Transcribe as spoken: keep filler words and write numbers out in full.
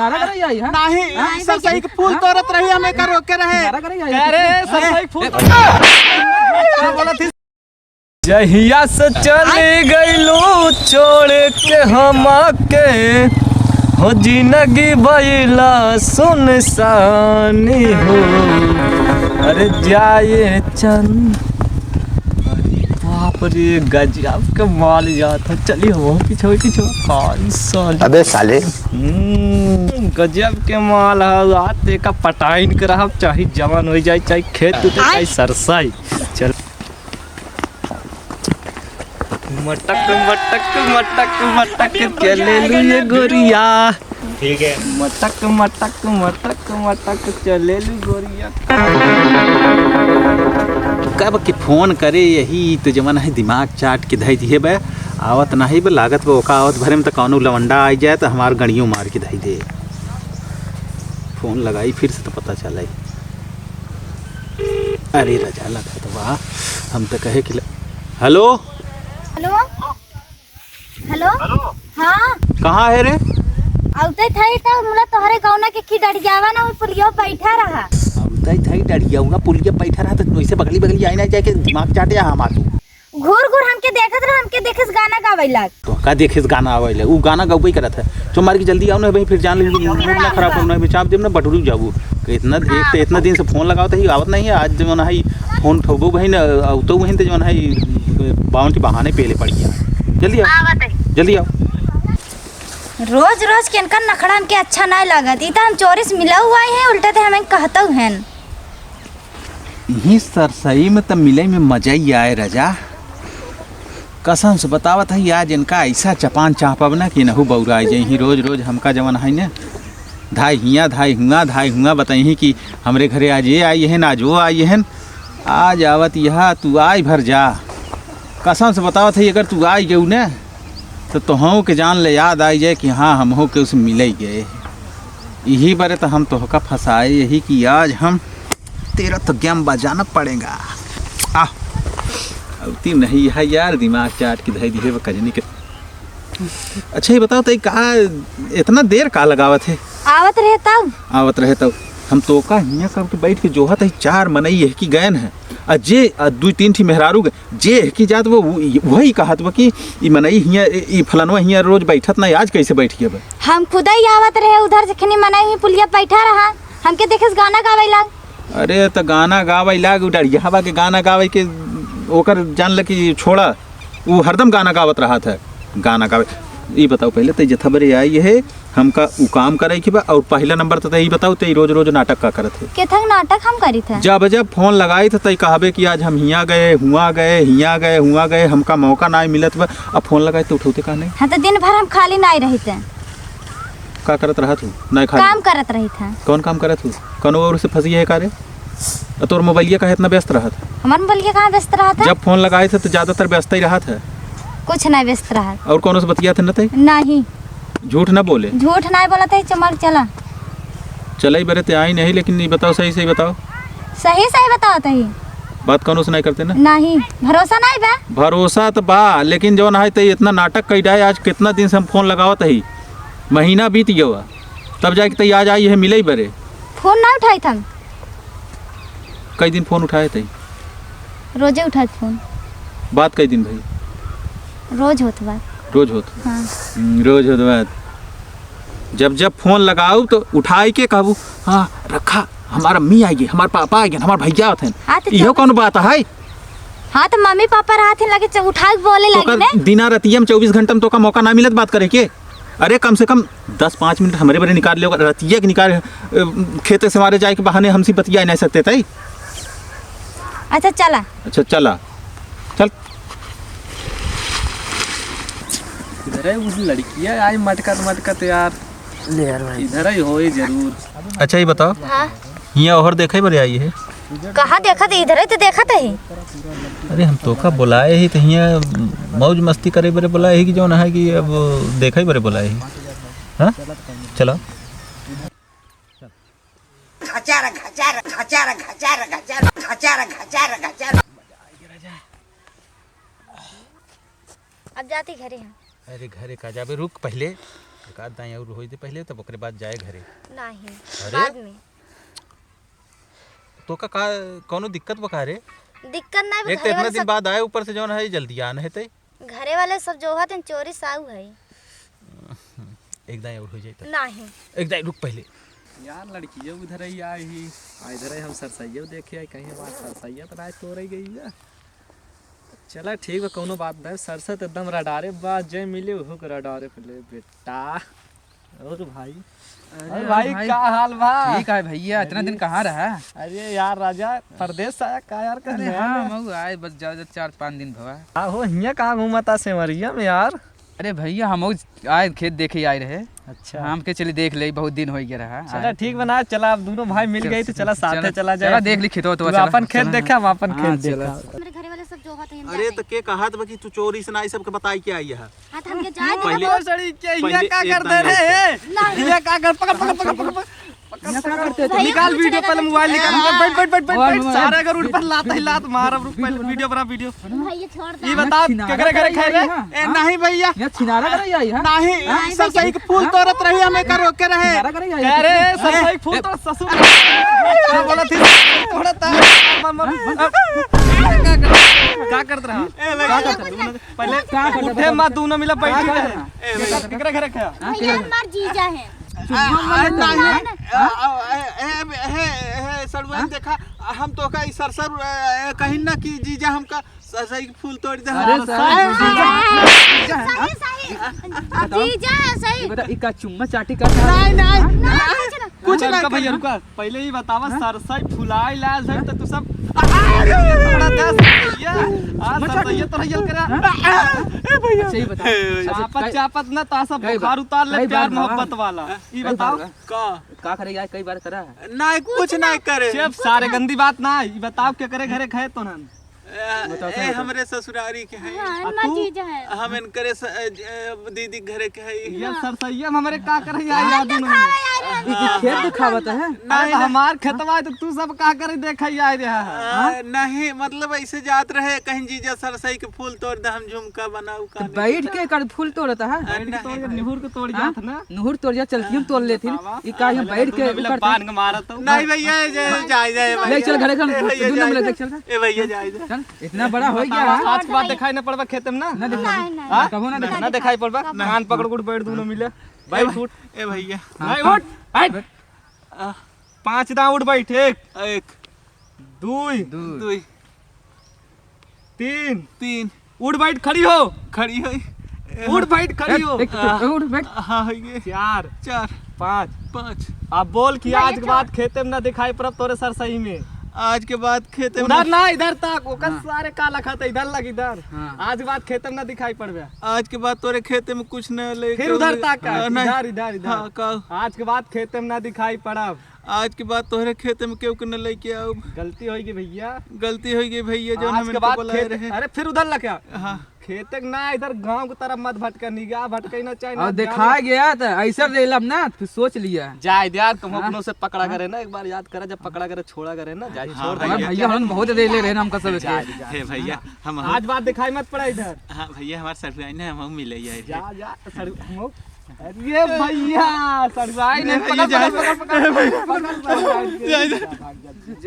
नहीं, सरसई के फूल तोड़त रही, हमें का रोके रहे। अरे सरसई के फूल। का बोलत ही? जहिया से चली गईलू छोड़ के हमके, हो जिंदगी भइला सुनसानी हो। अरे जाए चंद, अरे बाप रे, गजब के माल जात है। चली हो पीछे, पीछे। हाय साले। अबे साले। हम्म, गजब के माल है। आज तेका पटाइन के रहब, चाहे जवान हो जाए, चाहे खेत उते, चाहे सरसाई। चल। मटक, मटक, मटक, मटक, चलेलू ये गोरिया। ठीक है। मटक, मटक, मटक, मटक, चलेलू गोरिया। कब के फोन करे यही तो जवन है, दिमाग चाट के धई दिहे बे। आवत नहीं बे, लागत बे ओका आवत भरे में तो कौनो लवंडा आई जाए तो हमार गड़ियों मार के धई दे। फोन लगाई फिर से तो पता चले। अरे रजा लगत बा, हम तो कहे कि ल-, हेलो। हेलो। हेलो। हाँ। कहाँ है रे? अउते थई तो मुला तोहरे गौना के की डढ़ियावा ना, वो पुलियो बैठा रहा। अउते थई डढ़ियावा पुलिया बैठा रहा, तो वैसे बगली बगली आई ना जाए के दिमाग चाटे हमार तू। घूर घूर हमके देखत रहा, हमके देखे से गाना गावे लाग। तो का देखे से गाना आवे ले? ऊ गाना गौबे करत है। चो मार के जल्दी आओ ना भाई, फिर जान ले मूड ना खराब हो ना, चाप देब ना बटुरी जाबू। इतना एक तो इतना दिन से फोन लगावत ही, आवत नहीं है। आज जवन है फोन उठौबो भाई ना, अउतो वहीं ते जवन है बावन के बहाने पेले पड़ गया। जल्दी आओ। आवत है। जल्दी आओ। रोज रोज के इनका नखड़ा हमके अच्छा नहीं लागत। ई तो हम चोरी से मिला हुआ है, उल्टे ते हमें कहतौ हैं। इही सरसई में त मिले में मजा ही आए राजा। कसम से बतावत है, आज इनका ऐसा चपान चापब ना कि नहु बौरा जाई। रोज रोज हमका जवन है ना, धाई हिया, धाई हुआ, धाई हुआ बताई कि हमरे घरे आज ये आई है ना, आज वो आई है। आज आवत यह तू आई भर जा। कसम से बतावत है, अगर तू आई गऊ ना, तो तोहू के जान ले याद आई जाए कि हाँ, हमहू के उसे मिले गए। यही बारे तो हम तोहका फंसाए, यही कि आज हम तेरा तो गेम बजाना पड़ेगा। आ, अउती नहीं है यार, दिमाग चाट के धई दिहे वो कजनी के। अच्छा, ये बताओ, तई का इतना देर का लगावत है? आवत रहे तब। आवत रहे तब। हम तोका हियाँ कब के बैठ के जोहत है, चार मनई है कि गयन है। आ जे, आ, दुई तीन ठी मेहरारू गए, जे है कि जात वो, वो, वही कहत बा कि ई मनई हियाँ, ई, ई फलनवा हियाँ रोज बैठत ना, आज कैसे बैठ गया बा? हम खुद ही आवत रहे उधर से, खनी मनई ही पुलिया बैठा रहा, हमके देखे से गाना गावे लाग। अरे, त गाना गावे लाग, उ डढ़ियावा के गाना गावे के, ओकर जान ल कि छोड़ा, उ हरदम गाना गावत रहत है। गाना गावे, ई बताओ पहले, तई जथा बरे आई है, हमका उ काम करे के बा, और पहला नंबर त तई बताओ, तई रोज रोज नाटक का करत है? केथक नाटक हम करी थे? जब जब फोन लगाई थे, तई कहबे कि आज हम हियाँ गए, हुआँ गए, हियाँ गए, हुआँ गए, हमका मौका ना मिलत बा। अब फोन लगाई तो उठौते का नहीं? हाँ, तो दिन भर हम खाली नहीं रही थे। का करत रहत हूँ? नहीं खाली। काम करत रही थे। कौन काम करत हूँ? कौनो और से फंसी है का रे? आ तोर मोबाइलिया काहे इतना व्यस्त रहत है? हमार मोबाइलिया कहाँ व्यस्त रहत है? जब फोन लगाए थे तो ज्यादातर व्यस्त ही रहत है। कुछ नहीं व्यस्त रहत। और कौनो से बतियात है न ते? नहीं। झूठ न बोले। झूठ नहीं बोलत है, चमक चला। चलई बरे ते आई नहीं, लेकिन नहीं बताओ, सही सही बताओ। सही सही बताओ तही। बात कौनो से नहीं करते ना? नहीं, भरोसा नहीं बा। भरोसा तो बा, लेकिन जौन है ते इतना नाटक कई डाए, आज कितना दिन से हम फोन लगावत ही, महीना बीत गया, तब जाके ते आज आई है मिले बरे। फोन ना उठाई था। कई दिन फोन उठाए थे? रोजे उठाए फोन। बात कई दिन भाई? रोज होत बात। रोज होत? हाँ। हम्म, रोज होत बात। जब जब फोन लगाऊ तो उठाई के कहबू, "हाँ, रखा, हमार अम्मी आई गई, हमार पापा आई गए, हमार भैया आते हैं।" हाँ, तो इहो चौबीस कौन बात है? हाँ, तो मम्मी पापा रहत हैं, लगे च-, उठा के बोले तो लगे ओकर ने। दिना रतिया में चौबीस घंटा में तो का मौका ना मिलत बात करे के? अरे, कम से कम दस पाँच मिनट हमरे बरे निकाल ले, रतिया के निकाल, अ, खेते से हमारे जाए के बहाने हमसे बतिया नहीं सकते थे। अच्छा, चला। अच्छा, चला। चल। इधर है उस लड़किया आई मटकत मटकत यार। ले यार भाई। इधर ही होए जरूर। अच्छा, ये बताओ, हाँ। हियाँ ओहर देखे बरे आई है? कहाँ देखत है? इधर ही तो देखत है। अरे, हम तोका बुलाए ही तो हियाँ मौज मस्ती करे बरे बुलाए ही कि जौन है कि अब देखे बरे बुलाए ही। हाँ, चलो। अब जाती घरे हम। अरे घरे का जाबे, रुक पहले। का दाई और होई दे पहिले, तब ओकरे बाद जाए घरे। नहीं, अरे? बाद में। तो का, का कौनो दिक्कत बा का रे? दिक्कत नहीं, एक तो इतना दिन सब बाद आए, ऊपर से जौन है जल्दी आन है ते। घरे वाले सब जोहत हैं, चोरी साहू है। एक दाई और हो जाए तो। नहीं। एक दाई रुक पहिले। यार, लड़किया उधर ही आई ही, आ इधर ही हम सरसैया देखे आई, कहीं हमार सरसैया तो ना तोड़ गई है। चला ठीक बा, कौनो बात नहीं। सरसत एकदम रडारे बा, जे मिले ओहू के रडारे पे ले बेटा। और भाई? अरे और भाई, भाई, का हाल बा? ठीक है भैया, इतना दिन कहाँ रहा? अरे यार राजा, परदेस आया का यार, कर अरे ले हाँ, आया? मऊ आए, बस जाओ, जाओ, चार पाँच दिन भवा। हाँ हो, हियाँ कहाँ घूमता सेमरिया में यार? अरे भैया, हम आए खेत देखे आए रहे। अच्छा। हम के चली देख ले, बहुत दिन हो गया रहा। चला आए। ठीक बना, चला अब दोनों भाई मिल चल, गए तो चल, चला साथे चल, चला चला जाए। देख ली खेतवा तो तू चला, अपन खेत चला। देखा, हम अपन हाँ, खेत चला। देखा। मेरे घरे वाले सब जो होते हैं, हम तो जाते हैं। के कहत बा कि तू चोरी से ना, ई सबके बताई के आई है। हाँ, तो हमके जाए दे पहिले, तो। पहिले का एक करते काम रे? करते। नहीं। ये का कर, पकड़, पकड़, पकड़, पकड़, पकड़। ये का करते? निकाल वीडियो, पहले मोबाइल निकाल। ए, बैठ, बैठ, बैठ, बैठ, मोबाइल, बैठ। मोबाइल। सारे अगर उठ पर लात ही लात मार, अब रुक, पहले वीडियो बना, वीडियो। भैया, छोड़ दे। ये बता, छिनारा केकरे घरे करे खाए रे? यहाँ? ए, हाँ? नहीं भैया। यहाँ छिनारा करे आई है? नहीं, हाँ? सरसई के फूल हाँ? तोड़त रही, हमें का रोके रहे। छिनारा करे आई है? अरे, सरसई के फूल ए, तो ससुर। क्या बोला थी? थोड़ा ता-, का करत रहा? ए, भैया। का करत रहा? पहले का करत रहा? उठे मा दोनों मिला बैठी रहे। ए, भैया। केकरे घरे खाया? हाँ, भैया, हमार जीजा है। आ, आ, नहीं, नहीं। आ, आ, ए, ए, ए, ए, सड़ुआइन हाँ? देखा, हम तो का ई सरसर, ए, कहीं ना कि जीजा हमका स-, सही फूल तोड़ दे। अरे, हाँ, सही, सही। सही, सही। बताओ। जीजा है, सही। ये बता, ई का चुम्मा चाटी का था? नहीं, नहीं। हाँ? नहीं, कुछ ना, कुछ ना रुका भैया, करे। रुका। पहले ही बतावा, हाँ? सरसई फुलाई लाज है, हाँ? तो तू सब, अरे, थोड़ा दस भैया। आ, मत सरसई काट। ये तो हइयल करा। हाँ? ए भैया। अच्छा, ये बता। ए भैया। अच्छा, चापत, कई, चापत ना, ता सब कई बुखार बार, उतार ले, कई प्यार बार मोहब्बत बा? वाला। हाँ? ई कई बताओ। बार बा? का? का करे यार, कई बार करा? नहीं, कुछ कुछ नहीं ना। करे। चुप, सारे गंदी बात ना। ई बताओ, केकरे घरे खाए तो ना? ए, बताओ, ए, सही बताओ। हमरे ससुरारी के हैं। हाँ, आ, हमार तू? जीजा है। हम इनकरे स-, ए, ज-, ए, दीदी के घरे के हैं। ये हाँ। सरसैया में हमरे का करे यार, हाँ, यार, दोनों दिखावे में। यार, ई हाँ। खेत दिखावत है? अरे, नहीं, तो नहीं। हमार खेतवा है, तो तू सब का करे देखे यार, यहाँ? आ, हाँ? नहीं, मतलब, ऐसे जात रहे, कहीं जीजा सरसई के फूल तोड़ दे, हम झुमका बनाऊ, तो काने बैठ के। के कर फूल तोड़त है? आ, बैठ के नहीं। तोड़, निहुर के तोड़ हाँ? जात ना। नुहुर तोड़ जा, चलती हम तोड़ लेती। बतावा। ई का हम अरे, बैठ के दोनों मिला उकर बांध के मारत हूँ। नहीं भैया, ये जाए, जाए, जाए ले भैया। चल घरे, चल, ए भैया, दोनों जाए, मिला, जाए। चल, चल। ए भैया, जाए, जाए। चल, इतना बड़ा हो गया। आज के बाद दिखाई न पड़बा खेत में ना। ना दिखाई। नहीं, नहीं। हाँ? कबो ना ना, दिखाई। ना दिखाई पड़बा। कबो। कान पकड़ के उठ बैठ दोनों मिले। ए बैठ, भाई, उठ। ए भैया। हाँ, नहीं, हाँ। उठ। बैठ। आ। पाँच दांव उठ बैठ, एक। एक। दुई। दुई। दुई। तीन। तीन। उठ बैठ, खड़ी हो। खड़ी हो। उठ बैठ, खड़ी हो। एक, एक, एक, उठ बैठ। हाँ, हो गए। चार। चार। पाँच। पाँच। अब बोल कि नहीं, आज के चार। बाद खेते में ना दिखाई पड़ब तोरे सरसई में। आज के बाद खेते में उधर ना ना, इधर तक, ओकर हाँ। सारे का लखा था, इधर लग, इधर। हाँ। आज के बाद खेते में ना दिखाई पड़बे। आज के बाद तोरे खेते में कुछ न ले फिर उधर तक का, हाँ, नहीं। इधर, इधर, इधर। हाँ, का? आज के बाद खेते में ना दिखाई पड़ब। आज के बाद तोहरे खेते में केहू के न लेके आउब। गलती होई गई भैया। गलती होई गई भैया, जौन आज हम के इनको बाद बुलाए खेत, रहे। अरे फिर उधर लगा। हाँ। खेते के ना, इधर गांव की तरफ मत भटका, निगाह भटकाई ना चाहे, और ना दिखा जाने। गया तो ऐसा रेलब ना, फिर सोच लिया। जाए दे यार, तुम हाँ? अपनों से पकड़ा हाँ? करे ना, एक बार याद करा, जब पकड़ा करे, छोड़ा करे ना, जाए हाँ छोड़ भैया। दे। भैया, हम बहुत रेले रहे ना, हमका सब जा, के। जा, हे भैया, हम आज बात दिखाई मत पड़ा इधर। हाँ भैया, हमारे ससुराल ने हम मिले आए थे। जा, जा, सर, हम अरे भैया, सड़ुआई नहीं, ये पकड़, जाए। पकड़, पकड़, पकड़, पकड़, पकड़, जा, जा। भाग जा, भाग जा।